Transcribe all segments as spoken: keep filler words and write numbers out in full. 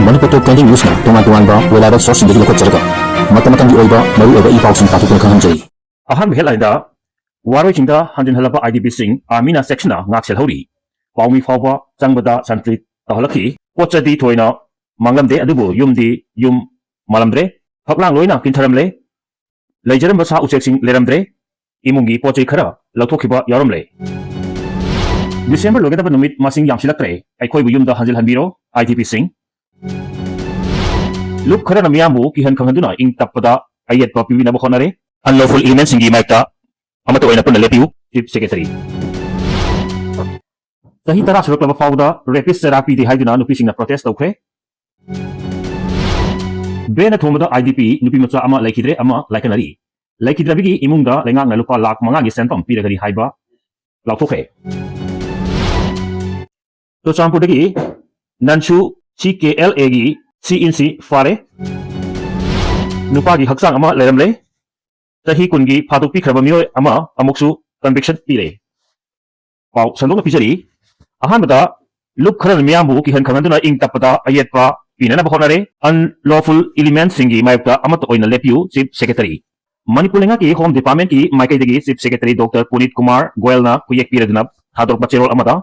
ꯃꯅꯤꯄꯨꯔ ꯇꯣꯞ twenty ꯅ꯭ꯌꯨꯁꯅ ꯇꯣꯉꯥꯟ ꯇꯣꯉꯥꯟꯕ reliable sourceꯁꯤꯡꯗꯒꯤ ꯂꯧꯈꯠꯆꯔꯒ ꯃꯇꯝ ꯃꯇꯝꯒꯤ ꯑꯣꯏꯕ ꯃꯔꯨꯑꯣꯏꯕ ꯏ ꯄꯥꯎꯁꯤꯡ ꯇꯥꯊꯣꯛꯇꯨꯅ ꯈꯪꯍꯟꯖꯔꯤ꯫ ꯑꯍꯥꯟꯕ headlineꯗ ꯋꯥꯔꯣꯏꯁꯤꯡꯗ ꯍꯟꯖꯤꯟꯍꯜꯂꯕ IDPꯁꯤꯡ armyꯅ ꯆꯦꯛꯁꯤꯟꯅ ꯉꯥꯛꯁꯦꯜꯍꯧꯔꯤ꯫ ꯄꯥꯎꯃꯤ ꯐꯥꯎꯕ ꯆꯪꯕꯗ ꯁꯟꯇ꯭ꯔꯤ ꯇꯧꯍꯜꯂꯛꯈꯤ꯫ ꯄꯣꯠ ꯆꯩꯗꯤ ꯊꯣꯏꯅ ꯃꯥꯡꯂꯝꯗꯦ, ꯑꯗꯨꯕꯨ ꯌꯨꯝꯗꯤ ꯌꯨꯝ ꯃꯥꯜꯂꯝꯗ꯭ꯔꯦ꯫ ꯐꯛꯂꯥꯡ ꯂꯣꯏꯅ ꯀꯤꯟꯊꯔꯝꯂꯦ꯫ ꯂꯩꯖꯔꯝꯕ ꯁꯥ ꯎꯆꯦꯛꯁꯤꯡ ꯂꯩꯔꯝꯗ꯭ꯔꯦ꯫ ꯏꯃꯨꯡꯒꯤ ꯄꯣꯠ ꯆꯩ ꯈꯔ ꯂꯧꯊꯣꯛꯈꯤꯕ ꯌꯥꯎꯔꯝꯂꯦ꯫ ꯗꯤꯁꯦꯝꯕꯔ ꯂꯣꯏꯒꯗꯕ ꯅꯨꯃꯤꯠ ꯃꯁꯤꯡ ꯌꯥꯝꯁꯤꯜꯂꯛꯇ꯭ꯔꯦ꯫ ꯑꯩꯈꯣꯏꯕꯨ ꯌꯨꯝꯗ ꯍꯟꯖꯤꯜꯍꯟꯕꯤꯔꯣ, IDPꯁꯤꯡ꯫ ꯂꯨꯞ ꯈꯔꯅ ꯃꯤꯌꯥꯝꯕꯨ ꯀꯤꯍꯟ ꯈꯪꯍꯟꯗꯨꯅ ꯏꯪ ꯇꯞꯄꯗ ꯑꯌꯦꯠꯄ ꯄꯤꯕꯤꯅꯕ ꯍꯣꯠꯅꯔꯦ꯫ Unlawful elementꯁꯤꯡꯒꯤ ꯃꯥꯌꯣꯛꯇ ꯑꯃꯠꯇ ꯑꯣꯏꯅ ꯄꯨꯟꯅ ꯂꯦꯞꯄꯤꯌꯨ, Chief Secretary꯫ ꯆꯍꯤ ꯇꯔꯥ ꯁꯨꯔꯛꯂꯕ ꯐꯥꯎꯕꯗ rapist ꯆꯩꯔꯥꯛ ꯄꯤꯗꯦ ꯍꯥꯏꯗꯨꯅ ꯅꯨꯄꯤꯁꯤꯡꯅ protest ꯇꯧꯈ꯭ꯔꯦ꯫ Drainꯅ ꯊꯣꯝꯕꯗ IDP ꯅꯨꯄꯤ ꯃꯆꯥ ꯑꯃ ꯂꯩꯈꯤꯗ꯭ꯔꯦ, ꯑꯃ ꯂꯥꯏꯀꯠꯅꯔꯤ꯫ ꯂꯩꯈꯤꯗ꯭ꯔꯕꯤꯒꯤ ꯏꯃꯨꯡꯗ ꯂꯩꯉꯥꯛꯅ ꯂꯨꯄꯥ ꯂꯥꯈ ꯃꯉꯥꯒꯤ ꯁꯦꯟꯐꯝ ꯄꯤꯔꯒꯅꯤ ꯍꯥꯏꯕ ꯂꯥꯎꯊꯣꯛꯈ꯭ꯔꯦ꯫ ꯆꯨꯔꯆꯥꯟꯄꯨꯔꯗꯒꯤ ꯅꯟꯁꯨ CKLAꯒꯤ C in C ꯐꯥꯔꯦ꯫ ꯅꯨꯄꯥꯒꯤ ꯍꯛꯆꯥꯡ ꯑꯃ ꯂꯩꯔꯝꯂꯦ꯫ ꯆꯍꯤ ꯀꯨꯟꯒꯤ ꯐꯥꯗꯣꯛꯄꯤꯈ꯭ꯔꯕ ꯃꯤꯑꯣꯏ ꯑꯃ ꯑꯃꯨꯛꯁꯨ conviction ꯄꯤꯔꯦ꯫ ꯄꯥꯎ ꯁꯟꯗꯣꯛꯅ ꯄꯤꯖꯔꯤ꯫ ꯑꯍꯥꯟꯕꯗ, ꯂꯨꯞ ꯈꯔꯅ ꯃꯤꯌꯥꯝꯕꯨ ꯀꯤꯍꯟ ꯈꯪꯍꯟꯗꯨꯅ ꯏꯪ ꯇꯞꯄꯗ ꯑꯌꯦꯠꯄ ꯄꯤꯅꯅꯕ ꯍꯣꯠꯅꯔꯦ꯫ Unlawful elementꯁꯤꯡꯒꯤ ꯃꯥꯌꯣꯛꯇ ꯑꯃꯠꯇ ꯑꯣꯏꯅ ꯂꯦꯞꯄꯤꯌꯨ, Chief Secretary꯫ ꯃꯅꯤꯄꯨꯔ ꯂꯩꯉꯥꯛꯀꯤ Home Departmentꯀꯤ ꯃꯥꯏꯀꯩꯗꯒꯤ Chief Secretary Doctor ꯄꯨꯅꯤꯠ ꯀꯨꯃꯥꯔ ꯒꯣꯌꯜꯅ ꯈꯨꯌꯦꯛ ꯄꯤꯔꯗꯨꯅ ꯊꯥꯗꯣꯔꯛꯄ ꯆꯦꯔꯣꯜ ꯑꯃꯗ,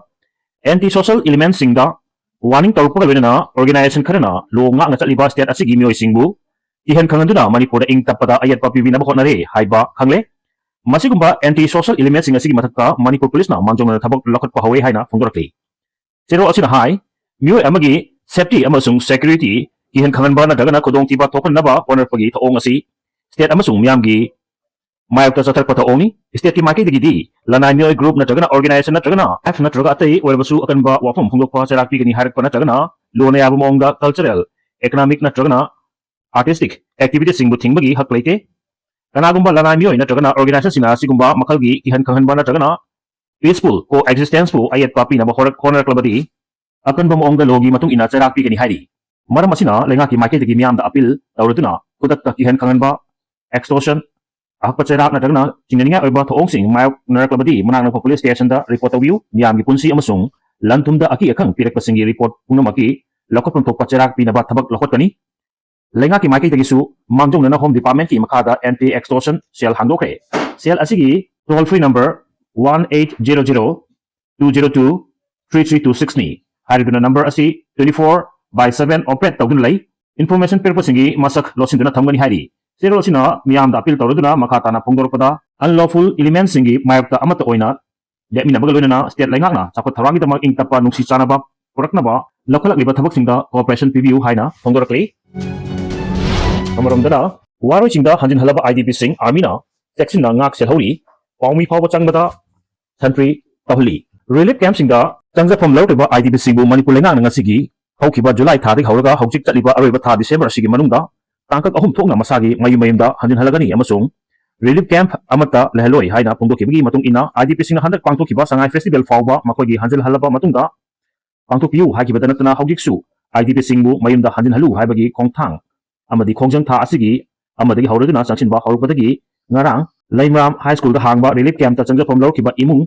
anti social elementꯁꯤꯡꯗ warning ꯇꯧꯔꯛꯄꯒ ꯂꯣꯏꯅꯅ organization ꯈꯔꯅ law ꯉꯥꯛꯅ ꯆꯠꯂꯤꯕ state ꯑꯁꯤꯒꯤ ꯃꯤꯑꯣꯏꯁꯤꯡꯕꯨ ꯀꯤꯍꯟ ꯈꯪꯍꯟꯗꯨꯅ ꯃꯅꯤꯄꯨꯔꯗ ꯏꯪ ꯇꯞꯄꯗ ꯑꯌꯦꯠꯄ ꯄꯤꯕꯤꯅꯕ ꯍꯣꯠꯅꯔꯦ ꯍꯥꯏꯕ ꯈꯪꯂꯦ꯫ ꯃꯁꯤꯒꯨꯝꯕ anti social elementꯁꯤꯡ ꯑꯁꯤꯒꯤ ꯃꯊꯛꯇ ꯃꯅꯤꯄꯨꯔ ꯄꯨꯂꯤꯁꯅ ꯃꯥꯡꯖꯧꯅꯅ ꯊꯕꯛ ꯂꯧꯈꯠꯄ ꯍꯧꯔꯦ ꯍꯥꯏꯅ ꯐꯣꯡꯗꯣꯔꯛꯂꯤ꯫ ꯆꯦꯔꯣꯜ ꯑꯁꯤꯅ ꯍꯥꯏ, ꯃꯤꯑꯣꯏ ꯑꯃꯒꯤ safety ꯑꯃꯁꯨꯡ security ꯀꯤꯍꯟ ꯈꯪꯍꯟꯕ ꯅꯠꯇ꯭ꯔꯒꯅ ꯈꯨꯗꯣꯡꯊꯤꯕ ꯊꯣꯛꯍꯟꯅꯕ ꯍꯣꯠꯅꯔꯛꯄꯒꯤ ꯊꯧꯑꯣꯡ ꯑꯁꯤ state ꯑꯃꯁꯨꯡ ꯃꯤꯌꯥꯝꯒꯤ ꯃꯥꯌꯣꯛꯇ ꯆꯠꯊꯔꯛꯄ ꯊꯧꯑꯣꯡꯅꯤ꯫ Stateꯀꯤ ꯃꯥꯏꯀꯩꯗꯒꯤꯗꯤ ꯂꯅꯥꯏ ꯃꯤꯑꯣꯏ group ꯅꯠꯇ꯭ꯔꯒꯅ organization ꯅꯠꯇ꯭ꯔꯒꯅ act ꯅꯠꯇ꯭ꯔꯒ ꯑꯇꯩ ꯑꯣꯏꯔꯕꯁꯨ ꯑꯀꯟꯕ ꯋꯥꯐꯝ ꯐꯣꯡꯗꯣꯛꯄ, ꯆꯩꯔꯥꯛ ꯄꯤꯒꯅꯤ ꯍꯥꯏꯔꯛꯄ ꯅꯠꯇ꯭ꯔꯒꯅ ꯂꯣꯅ ꯌꯥꯕ ꯃꯑꯣꯡꯗ cultural, economic ꯅꯠꯇ꯭ꯔꯒꯅ artistic activitiesꯁꯤꯡꯕꯨ ꯊꯤꯡꯕꯒꯤ ꯍꯛ ꯂꯩꯇꯦ꯫ ꯀꯅꯥꯒꯨꯝꯕ ꯂꯅꯥꯏ ꯃꯤꯑꯣꯏ ꯅꯠꯇ꯭ꯔꯒꯅ organizationꯁꯤꯡꯅ ꯑꯁꯤꯒꯨꯝꯕ ꯃꯈꯜꯒꯤ ꯀꯤꯍꯟ ꯈꯪꯍꯟꯕ ꯅꯠꯇ꯭ꯔꯒꯅ peaceful coexistence ꯄꯨ ꯑꯌꯦꯠꯄ ꯄꯤꯅꯕ ꯍꯣꯔꯛ-, ꯍꯣꯠꯅꯔꯛꯂꯕꯗꯤ ꯑꯀꯟꯕ ꯃꯑꯣꯡꯗ lawꯒꯤ ꯃꯇꯨꯡ ꯏꯟꯅ ꯆꯩꯔꯥꯛ ꯄꯤꯒꯅꯤ ꯍꯥꯏꯔꯤ꯫ ꯃꯔꯝ ꯑꯁꯤꯅ ꯂꯩꯉꯥꯛꯀꯤ ꯃꯥꯏꯀꯩꯗꯒꯤ ꯃꯤꯌꯥꯝꯗ appeal ꯇꯧꯔꯗꯨꯅ ꯈꯨꯗꯛꯇ ꯀꯤꯍꯟ ꯈꯪꯍꯟꯕ, extortion, ꯑꯍꯛꯄ ꯆꯩꯔꯥꯛ ꯅꯠꯇ꯭ꯔꯒꯅ ꯆꯤꯡꯅꯅꯤꯡꯉꯥꯏ ꯑꯣꯏꯕ ꯊꯧꯑꯣꯡꯁꯤꯡ ꯃꯥꯌꯣꯛꯅꯔꯛꯂꯕꯗꯤ ꯃꯅꯥꯛ ꯅꯛꯄ police stationꯗ report ꯇꯧꯕꯤꯌꯨ꯫ ꯃꯤꯌꯥꯝꯒꯤ ꯄꯨꯟꯁꯤ ꯑꯃꯁꯨꯡ ꯂꯟ ꯊꯨꯝꯗ ꯑꯀꯤ ꯑꯈꯪ ꯄꯤꯔꯛꯄꯁꯤꯡꯒꯤ report ꯄꯨꯝꯅꯃꯛꯀꯤ ꯂꯧꯈꯠꯐꯝ ꯊꯣꯛꯄ ꯆꯩꯔꯥꯛ ꯄꯤꯅꯕ ꯊꯕꯛ ꯂꯧꯈꯠꯀꯅꯤ꯫ ꯂꯩꯉꯥꯛꯀꯤ ꯃꯥꯏꯀꯩꯗꯒꯤꯁꯨ ꯃꯥꯡꯖꯧꯅꯅ Home Department ꯀꯤ ꯃꯈꯥꯗ anti extortion cell ꯍꯥꯡꯗꯣꯛꯈ꯭ꯔꯦ꯫ Cell ꯑꯁꯤꯒꯤ toll free number one eight zero zero two zero two three three two six ꯅꯤ꯫ ꯍꯥꯏꯔꯤꯕ number ꯑꯁꯤ twenty four by seven operate ꯇꯧꯗꯨꯅ ꯂꯩ꯫ Information ꯄꯤꯔꯛꯄꯁꯤꯡꯒꯤ ꯃꯁꯛ ꯂꯣꯠꯁꯤꯟꯗꯨꯅ ꯊꯝꯒꯅꯤ ꯍꯥꯏꯔꯤ꯫ Cell ꯑꯁꯤꯅ ꯃꯤꯌꯥꯝꯗ appeal ꯇꯧꯔꯗꯨꯅ ꯃꯈꯥ ꯇꯥꯅ ꯐꯣꯡꯗꯣꯔꯛꯄꯗ unlawful element ꯁꯤꯡꯒꯤ ꯃꯥꯌꯣꯛꯇ ꯑꯃꯠꯇ ꯑꯣꯏꯅ ꯂꯦꯞꯃꯤꯟꯅꯕꯒ ꯂꯣꯏꯅꯅ state ꯂꯩꯉꯥꯛꯅ ꯆꯥꯎꯈꯠ ꯊꯧꯔꯥꯡꯒꯤꯗꯃꯛ ꯏꯪ ꯇꯞꯄ ꯅꯨꯡꯁꯤ ꯆꯥꯟꯅꯕ ꯄꯨꯔꯛꯅꯕ ꯂꯧꯈꯠꯂꯛꯂꯤꯕ ꯊꯕꯛꯁꯤꯡꯗ cooperation ꯄꯤꯕꯤꯌꯨ ꯍꯥꯏꯅ ꯐꯣꯡꯗꯣꯔꯛꯂꯤ꯫ ꯑꯃꯔꯣꯝꯗꯅ, ꯋꯥꯔꯣꯏꯁꯤꯡꯗ ꯍꯟꯖꯤꯟꯍꯜꯂꯕ I D P ꯁꯤꯡ army ꯅ ꯆꯦꯛꯁꯤꯟꯅ ꯉꯥꯛ ꯁꯦꯜꯍꯧꯔꯤ꯫ ꯄꯥꯎꯃꯤ ꯐꯥꯎꯕ ꯆꯪꯕꯗ ꯁꯟꯇ꯭ꯔꯤ ꯇꯧꯍꯜꯂꯤ꯫ Relief camp ꯁꯤꯡꯗ ꯆꯪꯖꯐꯝ ꯂꯧꯔꯤꯕ I D P ꯁꯤꯡꯕꯨ ꯃꯅꯤꯄꯨꯔ ꯂꯩꯉꯥꯛꯅ ꯉꯁꯤꯒꯤ ꯍꯧꯈꯤꯕ July ꯊꯥꯗꯒꯤ ꯍꯧꯔꯒ ꯍꯧꯖꯤꯛ ꯆꯠꯂꯤꯕ ꯑꯔꯣꯏꯕ ꯊꯥ December ꯑꯁꯤꯒꯤ ꯃꯅꯨꯡꯗ ꯇꯥꯡꯀꯛ ꯑꯍꯨꯝ ꯊꯣꯛꯅ ꯃꯁꯥꯒꯤ ꯃꯌꯨꯝ ꯃꯌꯨꯝꯗ ꯍꯟꯖꯤꯟꯍꯜꯂꯒꯅꯤ ꯑꯃꯁꯨꯡ relief camp ꯑꯃꯠꯇ ꯂꯩꯍꯜꯂꯣꯏ ꯍꯥꯏꯅ ꯐꯣꯡꯗꯣꯛꯈꯤꯕꯒꯤ ꯃꯇꯨꯡ ꯏꯟꯅ, I D P ꯁꯤꯡꯅ ꯍꯟꯗꯛ ꯄꯥꯡꯊꯣꯛꯈꯤꯕ ꯁꯉꯥꯏ festival ꯐꯥꯎꯕ ꯃꯈꯣꯏꯒꯤ ꯍꯟꯖꯤꯜꯍꯜꯂꯕ ꯃꯇꯨꯡꯗ ꯄꯥꯡꯊꯣꯛꯄꯤꯌꯨ ꯍꯥꯏꯈꯤꯕꯗ ꯅꯠꯇꯅ, ꯍꯧꯖꯤꯛꯁꯨ I D P ꯁꯤꯡꯕꯨ ꯃꯌꯨꯝꯗ ꯍꯟꯖꯤꯟꯍꯜꯂꯨ ꯍꯥꯏꯕꯒꯤ ꯈꯣꯡꯊꯥꯡ ꯑꯃꯗꯤ ꯈꯣꯡꯖꯪ ꯊꯥ ꯑꯁꯤꯒꯤ ꯑꯃꯗꯒꯤ ꯍꯧꯔꯗꯨꯅ ꯆꯪꯁꯤꯟꯕ ꯍꯧꯔꯛꯄꯗꯒꯤ ꯉꯔꯥꯡ ꯂꯩꯃꯔꯥꯝ High School ꯗ ꯍꯥꯡꯕ relief camp ꯇ ꯆꯪꯖꯐꯝ ꯂꯧꯔꯛꯈꯤꯕ ꯏꯃꯨꯡ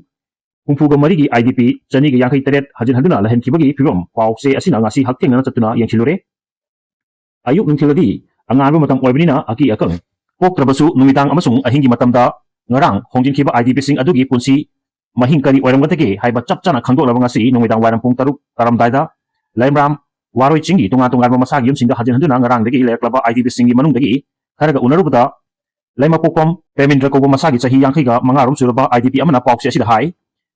ꯍꯨꯝꯐꯨꯒ ꯃꯔꯤꯒꯤ I D P ꯆꯅꯤꯒ ꯌꯥꯡꯈꯩ ꯇꯔꯦꯠ ꯍꯟꯖꯤꯟꯍꯟꯗꯨꯅ ꯂꯩꯍꯟꯈꯤꯕꯒꯤ ꯐꯤꯕꯝ ꯄꯥꯎ ꯆꯦ ꯑꯁꯤꯅ ꯉꯁꯤ ꯍꯛꯊꯦꯡꯅꯅ ꯆꯠꯇꯨꯅ ꯌꯦꯡꯁꯤꯜꯂꯨꯔꯦ꯫ ꯑꯌꯨꯛ ꯅꯨꯡꯊꯤꯜꯗꯗꯤ ꯑꯉꯥꯟꯕ ꯃꯇꯝ ꯑꯣꯏꯕꯅꯤꯅ ꯑꯀꯤ ꯑꯈꯪ ꯄꯣꯛꯇ꯭ꯔꯕꯁꯨ, ꯅꯨꯃꯤꯗꯥꯡ ꯑꯃꯁꯨꯡ ꯑꯍꯤꯡꯒꯤ ꯃꯇꯝꯗ ꯉꯔꯥꯡ ꯍꯣꯡꯖꯤꯟꯈꯤꯕ I D P ꯁꯤꯡ ꯑꯗꯨꯒꯤ ꯄꯨꯟꯁꯤ ꯃꯍꯤꯡ ꯀꯔꯤ ꯑꯣꯏꯔꯝꯒꯗꯒꯦ ꯍꯥꯏꯕ ꯆꯞ ꯆꯥꯅ ꯈꯪꯗꯣꯛꯅꯕ ꯉꯁꯤ ꯅꯨꯃꯤꯗꯥꯡ ꯋꯥꯏꯔꯝ ꯄꯨꯡ ꯇꯔꯨꯛ ꯇꯥꯔꯝꯗꯥꯏꯗ ꯂꯩꯃꯔꯥꯝ ꯋꯥꯔꯣꯏ ꯆꯤꯡꯒꯤ ꯇꯣꯉꯥꯟ ꯇꯣꯉꯥꯟꯕ ꯃꯁꯥꯒꯤ ꯌꯨꯝꯁꯤꯡꯗ ꯍꯟꯖꯤꯟ ꯍꯟꯗꯨꯅ ꯉꯔꯥꯡꯗꯒꯤ ꯂꯩꯔꯛꯂꯕ I D P ꯁꯤꯡꯒꯤ ꯃꯅꯨꯡꯗꯒꯤ ꯈꯔꯒ ꯎꯅꯔꯨꯕꯗ, ꯂꯩꯃꯄꯣꯛꯄꯝ ꯄ꯭ꯔꯦꯃꯤꯟꯗ꯭ꯔ ꯀꯧꯕ ꯃꯁꯥꯒꯤ ꯆꯍꯤ ꯌꯥꯡꯈꯩꯒ ꯃꯉꯥꯔꯣꯝ ꯁꯨꯔꯕ I D P ꯑꯃꯅ ꯄꯥꯎꯆꯦ ꯑꯁꯤꯗ ꯍꯥꯏ,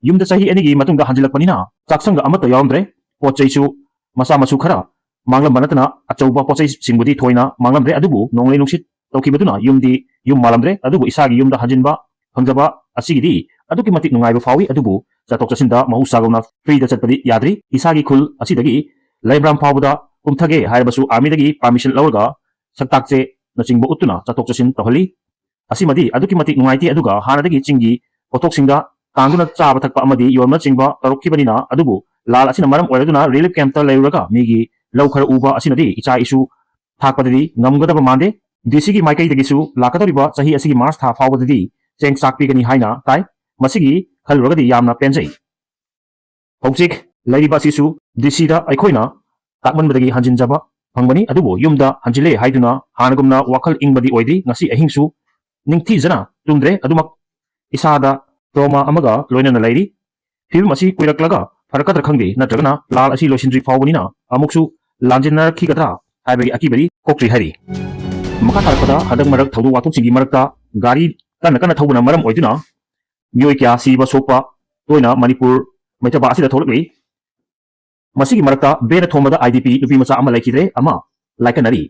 ꯌꯨꯝꯗ ꯆꯍꯤ ꯑꯅꯤꯒꯤ ꯃꯇꯨꯡꯗ ꯍꯟꯖꯤꯜꯂꯛꯄꯅꯤꯅ ꯆꯥꯛꯁꯪꯒ ꯑꯃꯠꯇ ꯌꯥꯎꯔꯝꯗ꯭ꯔꯦ꯫ ꯄꯣꯠ ꯆꯩꯁꯨ ꯃꯆꯥ ꯃꯁꯨ ꯈꯔ ꯃꯥꯡꯂꯝꯕ ꯅꯠꯇꯅ ꯑꯆꯧꯕ ꯄꯣꯠ ꯆꯩꯁꯤꯡꯕꯨꯗꯤ ꯊꯣꯏꯅ ꯃꯥꯡꯂꯝꯗ꯭ꯔꯦ, ꯑꯗꯨꯕꯨ ꯅꯣꯡꯂꯩ ꯅꯨꯡꯁꯤꯠ ꯇꯧꯈꯤꯕꯗꯨꯅ ꯌꯨꯝꯗꯤ ꯌꯨꯝ ꯃꯥꯜꯂꯝꯗ꯭ꯔꯦ, ꯑꯗꯨꯕꯨ ꯏꯁꯥꯒꯤ ꯌꯨꯝꯗ ꯍꯟꯖꯤꯟꯕ ꯐꯪꯖꯕ ꯑꯁꯤꯒꯤꯗꯤ ꯑꯗꯨꯛꯀꯤ ꯃꯇꯤꯛ ꯅꯨꯡꯉꯥꯏꯕ ꯐꯥꯎꯏ꯫ ꯑꯗꯨꯕꯨ ꯆꯠꯊꯣꯛ ꯆꯠꯁꯤꯟꯗ ꯃꯍꯧꯁꯥꯒꯨꯝꯅ free ꯗ ꯆꯠꯄꯗꯤ ꯌꯥꯗ꯭ꯔꯤ꯫ ꯏꯁꯥꯒꯤ ꯈꯨꯜ ꯑꯁꯤꯗꯒꯤ ꯂꯩꯃꯔꯥꯝ ꯐꯥꯎꯕꯗ ꯀꯨꯝꯊꯒꯦ ꯍꯥꯏꯔꯕꯁꯨ army ꯗꯒꯤ permission ꯂꯧꯔꯒ ꯁꯛꯇꯥꯛ ꯆꯦꯅꯆꯤꯡꯕ ꯎꯠꯇꯨꯅ ꯆꯠꯊꯣꯛ ꯆꯠꯁꯤꯟ ꯇꯧꯍꯜꯂꯤ꯫ ꯑꯁꯤꯃꯗꯤ ꯑꯗꯨꯛꯀꯤ ꯃꯇꯤꯛ ꯅꯨꯡꯉꯥꯏꯇꯦ꯫ ꯑꯗꯨꯒ ꯍꯥꯟꯅꯗꯒꯤ ꯆꯤꯡꯒꯤ ꯄꯣꯠꯊꯣꯛꯁꯤꯡꯗ ꯇꯥꯡꯗꯨꯅ ꯆꯥꯕ ꯊꯛꯄ ꯑꯃꯗꯤ ꯌꯣꯟꯕꯅꯆꯤꯡꯕ ꯇꯧꯔꯛꯈꯤꯕꯅꯤꯅ, ꯑꯗꯨꯕꯨ ꯂꯥꯜ ꯑꯁꯤꯅ ꯃꯔꯝ ꯑꯣꯏꯔꯗꯨꯅ relief camp ꯇ ꯂꯩꯔꯨꯔꯒ ꯃꯤꯒꯤ ꯂꯧ ꯈꯔ ꯎꯕ ꯑꯁꯤꯅꯗꯤ ꯏꯆꯥ ꯏꯁꯨ ꯊꯥꯛꯄꯗꯗꯤ ꯉꯝꯒꯗꯕ ꯃꯥꯟꯗꯦ꯫ D C ꯒꯤ ꯃꯥꯏꯀꯩꯗꯒꯤꯁꯨ ꯂꯥꯛꯀꯗꯧꯔꯤꯕ ꯆꯍꯤ ꯑꯁꯤꯒꯤ March ꯊꯥ ꯐꯥꯎꯕꯗꯗꯤ ꯆꯦꯡ ꯆꯥꯛ ꯄꯤꯒꯅꯤ ꯍꯥꯏꯅ ꯇꯥꯏ꯫ ꯃꯁꯤꯒꯤ ꯈꯜꯂꯨꯔꯒꯗꯤ ꯌꯥꯝꯅ ꯄꯦꯟꯖꯩ꯫ ꯍꯧꯖꯤꯛ ꯂꯩꯔꯤꯕ ꯑꯁꯤꯁꯨ D C ꯗ ꯑꯩꯈꯣꯏꯅ ꯇꯥꯛꯃꯟꯕꯗꯒꯤ ꯍꯟꯖꯤꯟꯖꯕ ꯐꯪꯕꯅꯤ꯫ ꯑꯗꯨꯕꯨ ꯌꯨꯝꯗ ꯍꯟꯖꯤꯜꯂꯦ ꯍꯥꯏꯗꯨꯅ ꯍꯥꯟꯅꯒꯨꯝꯅ ꯋꯥꯈꯜ ꯏꯪꯕꯗꯤ ꯑꯣꯏꯗ꯭ꯔꯤ꯫ ꯉꯁꯤ ꯑꯍꯤꯡꯁꯨ ꯅꯤꯡꯊꯤꯖꯅ ꯇꯨꯝꯗ꯭ꯔꯦ꯫ ꯑꯗꯨꯃꯛ ꯏꯁꯥꯗ trauma ꯑꯃꯒ ꯂꯣꯏꯅꯅ ꯂꯩꯔꯤ꯫ ꯐꯤꯕꯝ ꯑꯁꯤ ꯀꯨꯏꯔꯛꯂꯒ ꯐꯔꯛꯀꯗ꯭ꯔꯥ ꯈꯪꯗꯦ, ꯅꯠꯇ꯭ꯔꯒꯅ ꯂꯥꯜ ꯑꯁꯤ ꯂꯣꯏꯁꯤꯟꯗ꯭ꯔꯤ ꯐꯥꯎꯕꯅꯤꯅ ꯑꯃꯨꯛꯁꯨ ꯂꯥꯟꯖꯤꯟꯅꯔꯛꯈꯤꯒꯗ꯭ꯔꯥ ꯍꯥꯏꯕꯒꯤ ꯑꯀꯤꯕꯗꯤ ꯀꯣꯛꯇ꯭ꯔꯤ ꯍꯥꯏꯔꯤ꯫ ꯃꯈꯥ ꯇꯥꯔꯛꯄꯗ ꯍꯟꯗꯛ ꯃꯔꯛ ꯊꯧꯗꯣꯛ ꯋꯥꯊꯣꯛꯁꯤꯡꯒꯤ ꯃꯔꯛꯇ ꯒꯥꯔꯤ ꯀꯟꯅ ꯀꯟꯅ ꯊꯧꯕꯅ ꯃꯔꯝ ꯑꯣꯏꯗꯨꯅ ꯃꯤꯑꯣꯏ ꯀꯌꯥ ꯁꯤꯕ ꯁꯣꯛꯄ ꯇꯣꯏꯅ ꯃꯅꯤꯄꯨꯔ ꯃꯩꯇ꯭ꯔꯕ ꯑꯁꯤꯗ ꯊꯣꯛꯂꯛꯂꯤ꯫ ꯃꯁꯤꯒꯤ ꯃꯔꯛꯇ ꯚꯦꯟꯅ ꯊꯣꯝꯕꯗ ꯑꯥꯏ ꯗꯤ ꯄꯤ ꯅꯨꯄꯤ ꯃꯆꯥ ꯑꯃ ꯂꯩꯈꯤꯗ꯭ꯔꯦ, ꯑꯃ ꯂꯥꯏꯀꯠꯅꯔꯤ꯫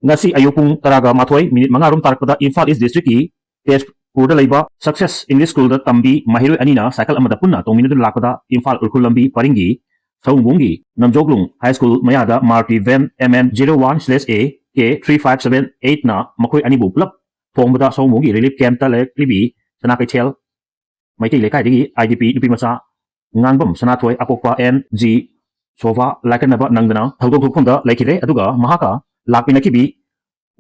ꯉꯁꯤ ꯑꯌꯨꯛ ꯄꯨꯡ ꯇꯔꯥꯒ ꯃꯥꯊꯣꯏ ꯃꯤꯅꯤꯠ ꯃꯉꯥ ꯔꯣꯝ ꯇꯥꯔꯛꯄꯗ ꯏꯝꯐꯥꯜ ꯏꯁ ꯗꯤꯁꯇ꯭ꯔꯤꯛꯀꯤ ꯇꯦꯖꯄꯨꯔꯗ ꯂꯩꯕ ꯁꯛꯁꯦꯁ ꯏꯪꯂꯤꯁ ꯁ꯭ꯀꯨꯜꯗ ꯇꯝꯕꯤ ꯃꯍꯩꯔꯣꯏ ꯑꯅꯤꯅ ꯁꯥꯏꯀꯜ ꯑꯃꯗ ꯄꯨꯟꯅ ꯇꯣꯡꯃꯤꯟꯅꯗꯨꯅ ꯂꯥꯛꯄꯗ ꯏꯝꯐꯥꯜ ꯎꯔꯈꯨꯜ ꯂꯝꯕꯤ ꯄꯔꯤꯡꯒꯤ ꯁꯑꯣꯝꯕꯨꯡꯒꯤ ꯅꯝꯖꯣꯛꯂꯨꯡ ꯍꯥꯏ ꯁ꯭ꯀꯨꯜ ꯃꯌꯥꯗ ꯃꯥꯔꯇꯤ van M N zero one slash A K three five seven eight ꯅ ꯃꯈꯣꯏ ꯑꯅꯤꯕꯨ ꯄꯨꯂꯞ ꯊꯣꯡꯕꯗ ꯁꯑꯣꯝꯕꯨꯡꯒꯤ ꯔꯤꯂꯤꯐ ꯀꯦꯝꯞꯇ ꯂꯩꯔꯛꯂꯤꯕꯤ ꯁꯅꯥ ꯀꯩꯊꯦꯜ ꯃꯩꯇꯩ ꯂꯩꯀꯥꯏꯗꯒꯤ ꯑꯥꯏ ꯗꯤ ꯄꯤ ꯅꯨꯄꯤ ꯃꯆꯥ ꯉꯥꯡꯕꯝ ꯁꯅꯥꯊꯣꯏ, ꯑꯄꯣꯛꯄ ꯑꯦꯟ ꯖꯤ ꯁꯣꯚꯥ ꯂꯥꯏꯀꯠꯅꯕ ꯅꯪꯗꯅ ꯊꯧꯗꯣꯛ ꯊꯣꯛꯐꯝꯗ ꯂꯩꯈꯤꯗ꯭ꯔꯦ꯫ ꯑꯗꯨꯒ ꯃꯍꯥꯛꯀ ꯂꯥꯛꯃꯤꯟꯅꯈꯤꯕꯤ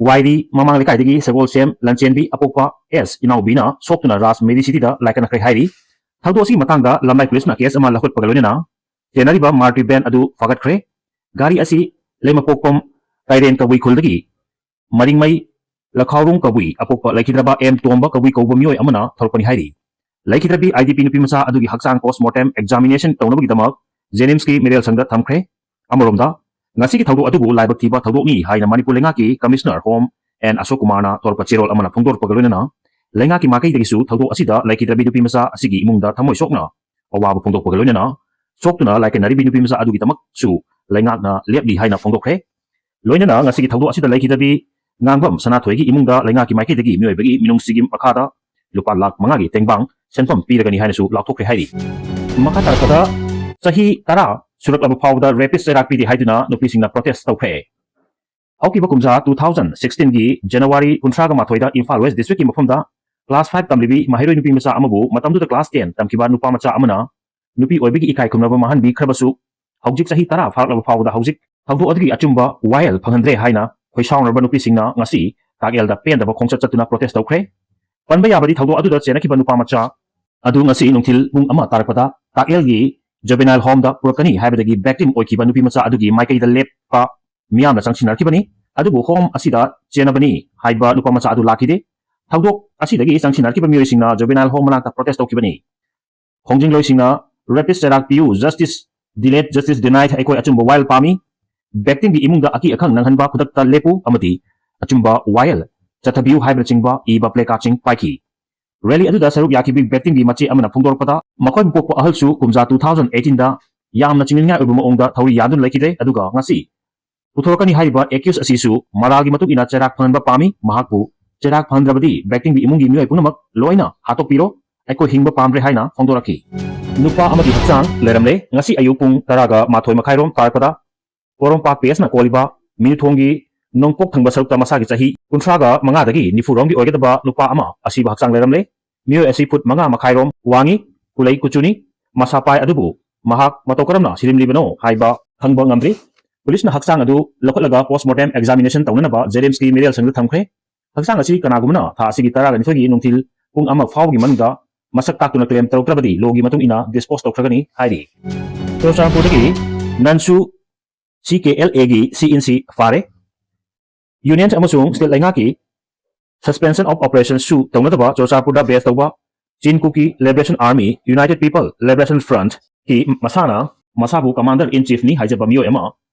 ꯋꯥꯏꯔꯤ ꯃꯃꯥꯡ ꯂꯩꯀꯥꯏꯗꯒꯤ ꯁꯒꯣꯜꯁꯦꯝ ꯂꯟꯆꯦꯟꯕꯤ, ꯑꯄꯣꯛꯄ ꯑꯦꯁ ꯏꯅꯥꯎꯕꯤꯅ ꯁꯣꯛꯇꯨꯅ ꯔꯥꯖ ꯃꯦꯗꯤꯁꯤꯇꯤꯗ ꯂꯥꯏꯀꯠꯅꯈ꯭ꯔꯦ ꯍꯥꯏꯔꯤ꯫ ꯊꯧꯗꯣꯛ ꯑꯁꯤꯒꯤ ꯃꯇꯥꯡꯗ ꯂꯝꯂꯥꯏ ꯄꯨꯂꯤꯁꯅ ꯀꯦꯁ ꯑꯃ ꯂꯧꯈꯠꯄꯒ ꯂꯣꯏꯅꯅ ꯆꯦꯟꯅꯔꯤꯕ ꯃꯥꯔꯇꯤ ꯚꯦꯟ ꯑꯗꯨ ꯐꯥꯒꯠꯈ꯭ꯔꯦ꯫ ꯒꯥꯔꯤ ꯑꯁꯤ ꯂꯩꯃꯄꯣꯛꯄꯝ ꯀꯩꯔꯦꯟ ꯀꯕꯨꯏ ꯈꯨꯜꯗꯒꯤ ꯃꯔꯤꯡꯃꯩ ꯂꯈꯥꯎꯔꯣꯡ ꯀꯕꯨꯏ, ꯑꯄꯣꯛꯄ ꯂꯩꯈꯤꯗ꯭ꯔꯕ ꯑꯦꯝ ꯇꯣꯝꯕ ꯀꯕꯨꯏ ꯀꯧꯕ ꯃꯤꯑꯣꯏ ꯑꯃꯅ ꯊꯧꯔꯛꯄꯅꯤ ꯍꯥꯏꯔꯤ꯫ ꯂꯩꯈꯤꯗ꯭ꯔꯕꯤ ꯑꯥꯏ ꯗꯤ ꯄꯤ ꯅꯨꯄꯤ ꯃꯆꯥ ꯑꯗꯨꯒꯤ ꯍꯛꯆꯥꯡ ꯄꯣꯁꯃꯣꯔꯇꯦꯝ ꯑꯦꯛꯖꯥꯃꯤꯅꯦꯁꯟ ꯇꯧꯅꯕꯒꯤꯗꯃꯛ ꯖꯦꯅꯤꯝꯁꯀꯤ ꯃꯤꯔꯦꯜ ꯁꯪꯗ ꯊꯝꯈ꯭ꯔꯦ꯫ ꯑꯃꯔꯣꯝꯗ, ꯉꯁꯤꯒꯤ ꯊꯧꯗꯣꯛ ꯑꯗꯨꯕꯨ ꯂꯥꯏꯕꯛ ꯊꯤꯕ ꯊꯧꯗꯣꯛꯅꯤ ꯍꯥꯏꯅ ꯃꯅꯤꯄꯨꯔ ꯂꯩꯉꯥꯛꯀꯤ ꯀꯃꯤꯁꯅꯔ ꯍꯣꯝ ꯑꯦꯟ ꯑꯁꯣꯛ ꯀꯨꯃꯥꯔꯅ ꯊꯣꯔꯛꯄ ꯆꯦꯔꯣꯜ ꯑꯃꯅ ꯐꯣꯡꯗꯣꯔꯛꯄꯒ ꯂꯣꯏꯅꯅ ꯂꯩꯉꯥꯛꯀꯤ ꯃꯥꯏꯀꯩꯗꯒꯤꯁꯨ ꯊꯧꯗꯣꯛ ꯑꯁꯤꯗ ꯂꯩꯈꯤꯗ꯭ꯔꯕꯤ ꯅꯨꯄꯤ ꯃꯆꯥ ꯑꯁꯤꯒꯤ ꯏꯃꯨꯡꯗ ꯊꯃꯣꯏ ꯁꯣꯛꯅ ꯑꯋꯥꯕ ꯐꯣꯡꯗꯣꯛꯄꯒ ꯂꯣꯏꯅꯅ ꯁꯣꯛꯇꯨꯅ ꯂꯥꯏꯀꯠꯅꯔꯤꯕꯤ ꯅꯨꯄꯤ ꯃꯆꯥ ꯑꯗꯨꯒꯤꯗꯃꯛꯁꯨ ꯂꯩꯉꯥꯛꯅ ꯂꯦꯞꯂꯤ ꯍꯥꯏꯅ ꯐꯣꯡꯗꯣꯛꯈ꯭ꯔꯦ꯫ ꯂꯣꯏꯅꯅ ꯉꯁꯤꯒꯤ ꯊꯧꯗꯣꯛ ꯑꯁꯤꯗ ꯂꯩꯈꯤꯗꯕꯤ ꯉꯥꯡꯕꯝ ꯁꯅꯥꯊꯣꯏꯒꯤ ꯏꯃꯨꯡꯗ ꯂꯩꯉꯥꯛꯀꯤ ꯃꯥꯏꯀꯩꯗꯒꯤ ꯃꯤꯑꯣꯏꯕꯒꯤ ꯃꯤꯅꯨꯡꯁꯤꯒꯤ ꯃꯈꯥꯗ ꯂꯨꯄꯥ ꯂꯥꯈ ꯃꯉꯥꯒꯤ ꯇꯦꯡꯕꯥꯡ ꯁꯦꯟꯐꯝ ꯄꯤꯔꯒꯅꯤ ꯍꯥꯏꯅꯁꯨ ꯂꯥꯎꯊꯣꯛꯈ꯭ꯔꯦ ꯍꯥꯏꯔꯤ꯫ ꯃꯈꯥ ꯇꯥꯔꯛꯄꯗ, ꯆꯍꯤ ꯇꯔꯥ ꯁꯨꯔꯛꯂꯕ ꯐꯥꯎꯕꯗ ꯔꯦꯄꯤꯁ ꯆꯩꯔꯥꯛ ꯄꯤꯗꯦ ꯍꯥꯏꯗꯨꯅ ꯅꯨꯄꯤꯁꯤꯡꯅ ꯄ꯭ꯔꯣꯇꯦꯁ ꯇꯧꯈ꯭ꯔꯦ꯫ ꯍꯧꯈꯤꯕ ꯀꯨꯝꯖꯥ two thousand sixteen ꯒꯤ ꯖꯅꯋꯥꯔꯤ ꯀꯨꯟꯊ꯭ꯔꯥꯒ ꯃꯥꯊꯣꯏꯗ ꯏꯝꯐꯥꯜ ꯋꯦꯁ ꯗꯤꯁꯇ꯭ꯔꯤꯛꯀꯤ ꯃꯐꯝꯗ class five ꯇꯝꯂꯤꯕꯤ ꯃꯍꯩꯔꯣꯏ ꯅꯨꯄꯤ ꯃꯆꯥ ꯑꯃꯕꯨ ꯃꯇꯝꯗꯨꯗ class ten ꯇꯝꯈꯤꯕ ꯅꯨꯄꯥ ꯃꯆꯥ ꯑꯃꯅ ꯅꯨꯄꯤ ꯑꯣꯏꯕꯒꯤ ꯏꯀꯥꯏ ꯈꯨꯝꯅꯕ ꯃꯥꯡꯍꯟꯕꯤꯈ꯭ꯔꯕꯁꯨ, ꯍꯧꯖꯤꯛ ꯆꯍꯤ ꯇꯔꯥ ꯐꯥꯔꯛꯂꯕ ꯐꯥꯎꯕꯗ ꯍꯧꯖꯤꯛ ꯊꯧꯗꯣꯛ ꯑꯗꯨꯒꯤ ꯑꯆꯨꯝꯕ ꯋꯥꯌꯦꯜ ꯐꯪꯍꯟꯗ꯭ꯔꯦ ꯍꯥꯏꯅ ꯈꯣꯏꯁꯥꯎꯅꯔꯕ ꯅꯨꯄꯤꯁꯤꯡꯅ ꯉꯁꯤ ꯇꯥꯛꯌꯦꯜꯗ ꯄꯦꯟꯗꯕ ꯈꯣꯡꯆꯠ ꯆꯠꯇꯨꯅ ꯄ꯭ꯔꯣꯇꯦꯁ ꯇꯧꯈ꯭ꯔꯦ꯫ ꯄꯟꯕ ꯌꯥꯕꯗꯤ, ꯊꯧꯗꯣꯛ ꯑꯗꯨꯗ ꯆꯦꯟꯅꯈꯤꯕ ꯅꯨꯄꯥ ꯃꯆꯥ ꯑꯗꯨ ꯉꯁꯤ ꯅꯨꯡꯊꯤꯜ ꯄꯨꯡ ꯑꯃ ꯇꯥꯔꯛꯄꯗ ꯇꯥꯛꯌꯦꯜꯒꯤ Juvenile Home ꯗ ꯄꯨꯔꯛꯀꯅꯤ ꯍꯥꯏꯕꯗꯒꯤ victim ꯑꯣꯏꯈꯤꯕ ꯅꯨꯄꯤ ꯃꯆꯥ ꯑꯗꯨꯒꯤ ꯃꯥꯏꯀꯩꯗ ꯂꯦꯞꯄ ꯃꯤꯌꯥꯝꯅ ꯆꯪꯁꯤꯟꯅꯔꯛꯈꯤꯕꯅꯤ꯫ ꯑꯗꯨꯕꯨ home ꯑꯁꯤꯗ ꯆꯦꯟꯅꯕꯅꯤ ꯍꯥꯏꯕ ꯅꯨꯄꯥ ꯃꯆꯥ ꯑꯗꯨ ꯂꯥꯛꯈꯤꯗꯦ꯫ ꯊꯧꯗꯣꯛ ꯑꯁꯤꯗꯒꯤ ꯆꯪꯁꯤꯟꯅꯔꯛꯈꯤꯕ ꯃꯤꯑꯣꯏꯁꯤꯡꯅ Juvenile Home ꯃꯅꯥꯛꯇ protest ꯇꯧꯈꯤꯕꯅꯤ꯫ ꯈꯣꯡꯖꯤꯡꯂꯣꯏꯁꯤꯡꯅ rapist ꯆꯩꯔꯥꯛ ꯄꯤꯌꯨ, justice delayed, justice denied, ꯑꯩꯈꯣꯏ ꯑꯆꯨꯝꯕ ꯋꯥꯌꯦꯜ ꯄꯥꯝꯃꯤ꯫ Victim ꯒꯤ ꯏꯃꯨꯡꯗ ꯑꯀꯤ ꯑꯈꯪ ꯅꯪꯍꯟꯕ ꯈꯨꯗꯛꯇ ꯂꯦꯞꯄꯨ ꯑꯃꯗꯤ ꯑꯆꯨꯝꯕ ꯋꯥꯌꯦꯜ ꯆꯠꯊꯕꯤꯌꯨ ꯍꯥꯏꯕꯅꯆꯤꯡꯕ ꯏꯕ placard ꯁꯤꯡ ꯄꯥꯏꯈꯤ꯫ Rally ꯑꯗꯨꯗ ꯁꯔꯨꯛ ꯌꯥꯈꯤꯕ victim ꯒꯤ ꯃꯆꯦ ꯑꯃꯅ ꯐꯣꯡꯗꯣꯔꯛꯄꯗ, ꯃꯈꯣꯏꯕꯨ ꯄꯣꯛꯄ ꯑꯍꯜꯁꯨ ꯀꯨꯝꯖꯥ two thousand eighteen ꯗ ꯌꯥꯝꯅ ꯆꯤꯡꯅꯅꯤꯡꯉꯥꯏ ꯑꯣꯏꯕ ꯃꯑꯣꯡꯗ ꯊꯧꯔꯤ ꯌꯥꯟꯗꯨꯅ ꯂꯩꯈꯤꯗ꯭ꯔꯦ, ꯑꯗꯨꯒ ꯉꯁꯤ ꯄꯨꯊꯣꯔꯛꯀꯅꯤ ꯍꯥꯏꯔꯤꯕ accused ꯑꯁꯤꯁꯨ ꯃꯔꯥꯜꯒꯤ ꯃꯇꯨꯡ ꯏꯟꯅ ꯆꯩꯔꯥꯛ ꯐꯪꯍꯟꯕ ꯄꯥꯝꯃꯤ꯫ ꯃꯍꯥꯛꯄꯨ ꯆꯩꯔꯥꯛ ꯐꯪꯍꯟꯗ꯭ꯔꯕꯗꯤ victim ꯒꯤ ꯏꯃꯨꯡꯒꯤ ꯃꯤꯑꯣꯏ ꯄꯨꯝꯅꯃꯛ ꯂꯣꯏꯅ ꯍꯥꯠꯇꯣꯛꯄꯤꯔꯣ, ꯑꯩꯈꯣꯏ ꯍꯤꯡꯕ ꯄꯥꯝꯗ꯭ꯔꯦ ꯍꯥꯏꯅ ꯐꯣꯡꯗꯣꯔꯛꯈꯤ꯫ ꯅꯨꯄꯥ ꯑꯃꯒꯤ ꯍꯛꯆꯥꯡ ꯂꯩꯔꯝꯂꯦ꯫ ꯉꯁꯤ ꯑꯌꯨꯛ ꯄꯨꯡ ꯇꯔꯥꯒ ꯃꯥꯊꯣꯏ ꯃꯈꯥꯏꯔꯣꯝ ꯇꯥꯔꯛꯄꯗ ꯄꯣꯔꯣꯝꯄꯥꯠ ꯄꯦꯁꯅ ꯀꯣꯜꯂꯤꯕ ꯃꯤꯅꯨꯊꯣꯡꯒꯤ ꯅꯣꯡꯄꯣꯛ ꯊꯪꯕ ꯁꯔꯨꯛꯇ ꯃꯁꯥꯒꯤ ꯆꯍꯤ ꯀꯨꯟꯊ꯭ꯔꯥꯒ ꯃꯉꯥꯗꯒꯤ ꯅꯤꯐꯨ ꯔꯣꯝꯒꯤ ꯑꯣꯏꯒꯗꯕ ꯅꯨꯄꯥ ꯑꯃ ꯑꯁꯤꯕ ꯍꯛꯆꯥꯡ ꯂꯩꯔꯝꯂꯦ꯫ ꯃꯤꯑꯣꯏ ꯑꯁꯤ ꯐꯨꯠ ꯃꯉꯥ ꯃꯈꯥꯏꯔꯣꯝ ꯋꯥꯡꯉꯤ, ꯀꯨꯂꯩ ꯀꯨꯆꯨꯅꯤ꯫ ꯃꯁꯥ ꯄꯥꯏ, ꯑꯗꯨꯕꯨ ꯃꯍꯥꯛ ꯃꯇꯧ ꯀꯔꯝꯅ ꯁꯤꯔꯝꯂꯤꯕꯅꯣ ꯍꯥꯏꯕ ꯈꯪꯕ ꯉꯝꯗ꯭ꯔꯤ꯫ ꯄꯨꯂꯤꯁꯅ ꯍꯛꯆꯥꯡ ꯑꯗꯨ ꯂꯧꯈꯠꯂꯒ post mortem examination ꯇꯧꯅꯅꯕ JNIMS ꯀꯤ ꯃꯤꯔꯦꯜ ꯁꯪꯗ ꯊꯝꯈ꯭ꯔꯦ꯫ ꯍꯛꯆꯥꯡ ꯑꯁꯤ ꯀꯅꯥꯒꯨꯝꯕꯅ ꯊꯥ ꯑꯁꯤꯒꯤ ꯇꯔꯥꯒꯅꯤꯊꯣꯏꯒꯤ ꯅꯨꯡꯊꯤꯜ ꯄꯨꯡ ꯑꯃ ꯐꯥꯎꯕꯒꯤ ꯃꯅꯨꯡꯗ ꯃꯁꯛ ꯇꯥꯛꯇꯨꯅ claim ꯇꯧꯔꯛꯇ꯭ꯔꯕꯗꯤ law ꯒꯤ ꯃꯇꯨꯡ ꯏꯟꯅ dispose ꯇꯧꯈ꯭ꯔꯒꯅꯤ ꯍꯥꯏꯔꯤ꯫ ꯆꯨꯔꯆꯥꯟꯄꯨꯔꯗꯒꯤ ꯅꯟꯁꯨ C K L A ꯒꯤ C in C ꯐꯥꯔꯦ꯫ Union ꯑꯃꯁꯨꯡ state ꯂꯩꯉꯥꯛꯀꯤ suspension of operation ꯁꯨ ꯇꯧꯅꯗꯕ ꯆꯨꯔꯆꯥꯟꯄꯨꯔꯗ base ꯇꯧꯕ Chin Kuki Liberation Army, United People Liberation Front ꯀꯤ ꯃꯁꯥꯅ ꯃꯁꯥꯕꯨ Commander in Chief ꯅꯤ ꯍꯥꯏꯖꯕ ꯃꯤꯑꯣꯏ ꯑꯃ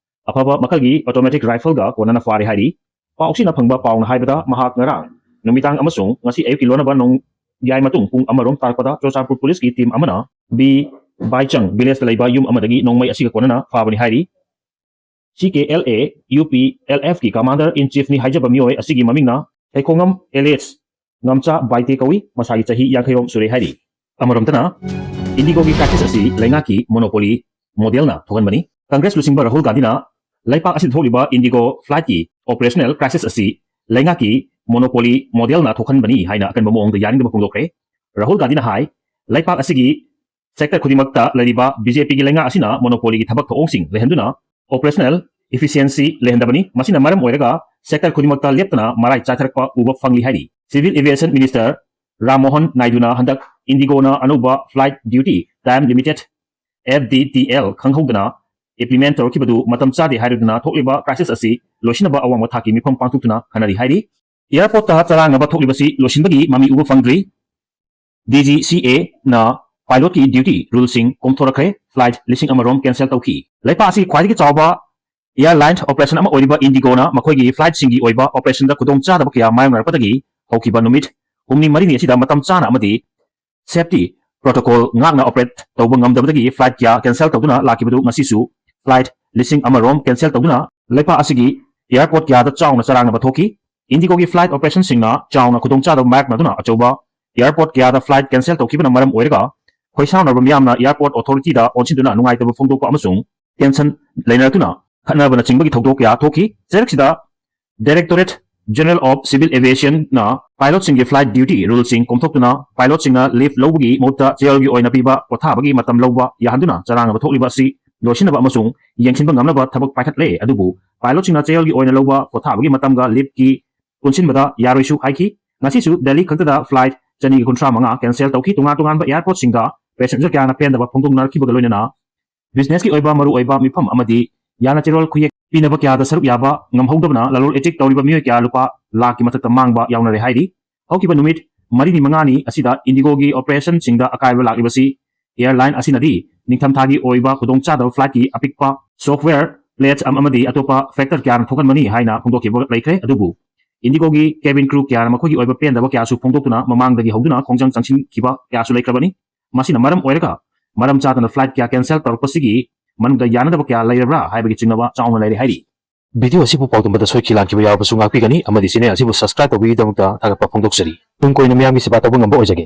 ꯑꯐꯕ ꯃꯈꯜꯒꯤ automatic rifle ꯒ ꯀꯣꯟꯅꯅ ꯐꯥꯔꯦ ꯍꯥꯏꯔꯤ꯫ ꯄꯥꯎꯁꯤꯅ ꯐꯪꯕ ꯄꯥꯎꯅ ꯍꯥꯏꯕꯗ, ꯃꯍꯥꯛ ꯉꯔꯥꯡ ꯅꯨꯃꯤꯗꯥꯡ ꯑꯃꯁꯨꯡ ꯉꯁꯤ ꯑꯌꯨꯛꯀꯤ ꯂꯣꯟꯅꯕ ꯅꯣꯡꯌꯥꯏ ꯃꯇꯨꯡ ꯄꯨꯡ ꯑꯃꯔꯣꯝ ꯇꯥꯔꯛꯄꯗ ꯆꯨꯔꯆꯥꯟꯄꯨꯔ ꯄꯨꯂꯤꯁꯀꯤ team ꯑꯃꯅ B ꯕꯥꯏꯆꯪ village ꯇ ꯂꯩꯕ ꯌꯨꯝ ꯑꯃꯗꯒꯤ ꯅꯣꯡꯃꯩ ꯑꯁꯤꯒ ꯀꯣꯟꯅꯅ ꯐꯥꯕꯅꯤ ꯍꯥꯏꯔꯤ꯫ C K L A, U P L F ꯀꯤ Commander in Chief ꯅꯤ ꯍꯥꯏꯖꯕ ꯃꯤꯑꯣꯏ ꯑꯁꯤꯒꯤ ꯃꯃꯤꯡꯅ ꯊꯩꯈꯣꯡꯉꯝ alias ꯉꯝꯆꯥ ꯕꯥꯏꯇꯦ ꯀꯧꯏ꯫ ꯃꯁꯥꯒꯤ ꯆꯍꯤ ꯌꯥꯡꯈꯩꯔꯣꯝ ꯁꯨꯔꯦ ꯍꯥꯏꯔꯤ꯫ ꯑꯃꯔꯣꯝꯗꯅ, INDIGO ꯒꯤ crisis ꯑꯁꯤ ꯂꯩꯉꯥꯛꯀꯤ monopoly model ꯅ ꯊꯣꯛꯍꯟꯕꯅꯤ꯫ Congress ꯂꯨꯆꯤꯡꯕ ꯔꯥꯍꯨꯜ ꯒꯥꯟꯙꯤꯅ ꯂꯩꯄꯥꯛ ꯑꯁꯤꯗ ꯊꯣꯛꯂꯤꯕ INDIGO flight ꯀꯤ operational crisis ꯑꯁꯤ ꯂꯩꯉꯥꯛꯀꯤ monopoly model ꯅ ꯊꯣꯛꯍꯟꯕꯅꯤ ꯍꯥꯏꯅ ꯑꯀꯟꯕ ꯃꯑꯣꯡꯗ ꯌꯥꯅꯤꯡꯗꯕ ꯐꯣꯡꯗꯣꯛꯈ꯭ꯔꯦ꯫ ꯔꯥꯍꯨꯜ ꯒꯥꯟꯙꯤꯅ ꯍꯥꯏ, ꯂꯩꯄꯥꯛ ꯑꯁꯤꯒꯤ sector ꯈꯨꯗꯤꯡꯃꯛꯇ ꯂꯩꯔꯤꯕ B J P ꯒꯤ ꯂꯩꯉꯥꯛ ꯑꯁꯤꯅ monopoly ꯒꯤ ꯊꯕꯛ ꯊꯧꯑꯣꯡꯁꯤꯡ ꯂꯩꯍꯟꯗꯨꯅ operational efficiency ꯂꯩꯍꯟꯗꯕꯅꯤ꯫ ꯃꯁꯤꯅ ꯃꯔꯝ ꯑꯣꯏꯔꯒ sector ꯈꯨꯗꯤꯡꯃꯛꯇ ꯂꯦꯞꯇꯅ ꯃꯔꯥꯏ ꯆꯥꯏꯊꯔꯛꯄ ꯎꯕ ꯐꯪꯂꯤ ꯍꯥꯏꯔꯤ꯫ Civil Aviation Minister Ram Mohan ꯅꯥꯏꯗꯨꯅ ꯍꯟꯗꯛ INDIGO ꯅ ꯑꯅꯧꯕ flight duty time limited F D T L ꯈꯪꯍꯧꯗꯅ implement ꯇꯧꯔꯛꯈꯤꯕꯗꯨ ꯃꯇꯝ ꯆꯥꯗꯦ ꯍꯥꯏꯔꯗꯨꯅ ꯊꯣꯛꯂꯤꯕ crisis ꯑꯁꯤ ꯂꯣꯏꯁꯤꯟꯅꯕ ꯑꯋꯥꯡꯕ ꯊꯥꯛꯀꯤ ꯃꯤꯐꯝ ꯄꯥꯡꯊꯣꯛꯇꯨꯅ ꯈꯟꯅꯔꯤ ꯍꯥꯏꯔꯤ꯫ Airport ꯇ ꯆꯔꯥꯡꯅꯕ ꯊꯣꯛꯂꯤꯕꯁꯤ ꯂꯣꯏꯁꯤꯟꯕꯒꯤ ꯃꯃꯤ ꯎꯕ ꯐꯪꯗ꯭ꯔꯤ꯫ D G C A ꯅ pilot ꯀꯤ duty rule ꯁꯤꯡ ꯀꯣꯝꯊꯣꯔꯛꯈ꯭ꯔꯦ꯫ Flight ꯂꯤꯁꯤꯡ ꯑꯃ ꯔꯣꯝ cancel ꯇꯧꯈꯤ꯫ ꯂꯩꯄꯥꯛ ꯑꯁꯤ ꯈ꯭ꯋꯥꯏꯗꯒꯤ ꯆꯥꯎꯕ airline operation ꯑꯃ ꯑꯣꯏꯔꯤꯕ IndiGo ꯅ ꯃꯈꯣꯏꯒꯤ flight ꯁꯤꯡꯒꯤ ꯑꯣꯏꯕ operation ꯗ ꯈꯨꯗꯣꯡꯆꯥꯗꯕ ꯀꯌꯥ ꯃꯥꯌꯣꯛꯅꯔꯛꯄꯗꯒꯤ ꯍꯧꯈꯤꯕ ꯅꯨꯃꯤꯠ ꯍꯨꯝꯅꯤ ꯃꯔꯤꯅꯤ ꯑꯁꯤꯗ ꯃꯇꯝ ꯆꯥꯅ ꯑꯃꯗꯤ safety protocol ꯉꯥꯛꯅ operate ꯇꯧꯕ ꯉꯝꯗꯕꯗꯒꯤ flight ꯀꯌꯥ cancel ꯇꯧꯗꯨꯅ ꯂꯥꯛꯈꯤꯕꯗꯨ ꯉꯁꯤꯁꯨ flight ꯂꯤꯁꯤꯡ ꯑꯃ ꯔꯣꯝ cancel ꯇꯧꯗꯨꯅ ꯂꯩꯄꯥꯛ ꯑꯁꯤꯒꯤ airport ꯀꯌꯥꯗ ꯆꯥꯎꯅ ꯆꯔꯥꯡꯅꯕ ꯊꯣꯛꯈꯤ꯫ IndiGo ꯒꯤ flight operation ꯁꯤꯡꯅ ꯆꯥꯎꯅ ꯈꯨꯗꯣꯡꯆꯥꯗꯕ ꯃꯥꯌꯣꯛꯅꯗꯨꯅ ꯑꯆꯧꯕ airport ꯀꯌꯥꯗ flight cancel ꯇꯧꯈꯤꯕꯅ ꯃꯔꯝ ꯑꯣꯏꯔꯒ ꯈꯣꯏꯁꯥꯎꯅꯔꯕ ꯃꯤꯌꯥꯝꯅ airport authority ꯗ ꯑꯣꯟꯁꯤꯟꯗꯨꯅ ꯅꯨꯡꯉꯥꯏꯇꯕ ꯐꯣꯡꯗꯣꯛꯄ ꯑꯃꯁꯨꯡ tension ꯂꯩꯅꯔꯛꯇꯨꯅ ꯈꯠꯅꯕꯅꯆꯤꯡꯕꯒꯤ ꯊꯧꯗꯣꯛ ꯀꯌꯥ ꯊꯣꯛꯈꯤ꯫ ꯆꯩꯔꯛꯁꯤꯗ Directorate General of Civil Aviation ꯅ pilot ꯁꯤꯡꯒꯤ flight duty rule ꯁꯤꯡ ꯀꯣꯝꯊꯣꯛꯇꯨꯅ pilot ꯁꯤꯡꯅ leave ꯂꯧꯕꯒꯤ ꯃꯍꯨꯠꯇ ꯆꯌꯣꯜꯒꯤ ꯑꯣꯏꯅ ꯄꯤꯕ ꯄꯣꯊꯥꯕꯒꯤ ꯃꯇꯝ ꯂꯧꯕ ꯌꯥꯍꯟꯗꯨꯅ ꯆꯔꯥꯡꯅꯕ ꯊꯣꯛꯂꯤꯕ ꯑꯁꯤ ꯂꯣꯏꯁꯤꯟꯅꯕ ꯑꯃꯁꯨꯡ ꯌꯦꯡꯁꯤꯟꯕ ꯉꯝꯅꯕ ꯊꯕꯛ ꯄꯥꯏꯈꯠꯂꯦ꯫ ꯑꯗꯨꯕꯨ pilot ꯁꯤꯡꯅ ꯆꯌꯣꯜꯒꯤ ꯑꯣꯏꯅ ꯂꯧꯕ ꯄꯣꯊꯥꯕꯒꯤ ꯃꯇꯝꯒ leave ꯀꯤ ꯄꯨꯟꯁꯤꯟꯕꯗ ꯌꯥꯔꯣꯏꯁꯨ ꯍꯥꯏꯈꯤ꯫ ꯉꯁꯤꯁꯨ ꯗꯦꯜꯂꯤ ꯈꯛꯇꯗ flight ꯆꯅꯤꯒ ꯀꯨꯟꯊ꯭ꯔꯥ ꯃꯉꯥ cancel ꯇꯧꯈꯤ꯫ ꯇꯣꯉꯥꯟ ꯇꯣꯉꯥꯟꯕ airport ꯁꯤꯡꯗ passenger ꯀꯌꯥꯅ ꯄꯦꯟꯗꯕ ꯐꯣꯡꯗꯣꯛꯅꯔꯛꯈꯤꯕꯒ ꯂꯣꯏꯅꯅ business ꯀꯤ ꯑꯣꯏꯕ ꯃꯔꯨꯑꯣꯏꯕ ꯃꯤꯐꯝ ꯑꯃꯗꯤ ꯌꯥꯅ ꯆꯦꯔꯣꯜ ꯈꯨꯌꯦꯛ ꯄꯤꯅꯕ ꯀꯌꯥꯗ ꯁꯔꯨꯛ ꯌꯥꯕ ꯉꯝꯍꯧꯗꯕꯅ ꯂꯂꯣꯟ ꯏꯇꯤꯛ ꯇꯧꯔꯤꯕ ꯃꯤꯑꯣꯏ ꯀꯌꯥ ꯂꯨꯄꯥ ꯂꯥꯈꯀꯤ ꯃꯊꯛꯇ ꯃꯥꯡꯕ ꯌꯥꯎꯅꯔꯦ ꯍꯥꯏꯔꯤ꯫ ꯍꯧꯈꯤꯕ ꯅꯨꯃꯤꯠ ꯃꯔꯤꯅꯤ ꯃꯉꯥꯅꯤ ꯑꯁꯤꯗ IndiGo ꯒꯤ operation ꯁꯤꯡꯗ ꯑꯀꯥꯏꯕ ꯂꯥꯛꯂꯤꯕꯁꯤ airline ꯑꯁꯤꯅꯗꯤ ꯅꯤꯡꯊꯝꯊꯥꯒꯤ ꯑꯣꯏꯕ ꯈꯨꯗꯣꯡꯆꯥꯗꯕ flight ꯀꯤ ꯑꯄꯤꯛꯄ software glitch ꯑꯃ ꯑꯃꯗꯤ ꯑꯇꯣꯞꯄ factor ꯀꯌꯥꯅ ꯊꯣꯛꯍꯟꯕꯅꯤ ꯍꯥꯏꯅ ꯐꯣꯡꯗꯣꯛꯈꯤꯕ ꯂꯩꯈ꯭ꯔꯦ꯫ ꯑꯗꯨꯕꯨ IndiGo ꯒꯤ cabin crew ꯀꯌꯥꯅ ꯃꯈꯣꯏꯒꯤ ꯑꯣꯏꯕ ꯄꯦꯟꯗꯕ ꯀꯌꯥꯁꯨ ꯐꯣꯡꯗꯣꯛꯇꯨꯅ ꯃꯃꯥꯡꯗꯒꯤ ꯍꯧꯗꯨꯅ ꯈꯣꯡꯖꯪ ꯆꯪꯁꯤꯟꯈꯤꯕ ꯀꯌꯥꯁꯨ ꯂꯩꯈ꯭ꯔꯕꯅꯤ꯫ ꯃꯁꯤꯅ ꯃꯔꯝ ꯑꯣꯏꯔꯒ ꯃꯔꯝ ꯆꯥꯗꯅ flight ꯀꯌꯥ cancel ꯇꯧꯔꯛꯄꯁꯤꯒꯤ ꯃꯅꯨꯡꯗ ꯌꯥꯅꯗꯕ ꯀꯌꯥ ꯂꯩꯔꯕ꯭ꯔꯥ ꯍꯥꯏꯕꯒꯤ ꯆꯤꯡꯅꯕ ꯆꯥꯎꯅ ꯂꯩꯔꯤ ꯍꯥꯏꯔꯤ꯫ Video ꯑꯁꯤꯕꯨ ꯄꯥꯎꯗꯝꯕꯗ ꯁꯣꯏꯈꯤ ꯂꯥꯟꯈꯤꯕ ꯌꯥꯎꯔꯕꯁꯨ ꯉꯥꯛꯄꯤꯒꯅꯤ ꯑꯃꯗꯤ channel ꯑꯁꯤꯕꯨ subscribe ꯇꯧꯕꯤꯕꯒꯤꯗꯃꯛꯇ ꯊꯥꯒꯠꯄ ꯐꯣꯡꯗꯣꯛꯆꯔꯤ꯫ ꯇꯨꯡ ꯀꯣꯏꯅ ꯃꯤꯌꯥꯝꯒꯤ ꯁꯦꯕꯥ ꯇꯧꯕ ꯉꯝꯕ ꯑꯣꯏꯖꯒꯦ꯫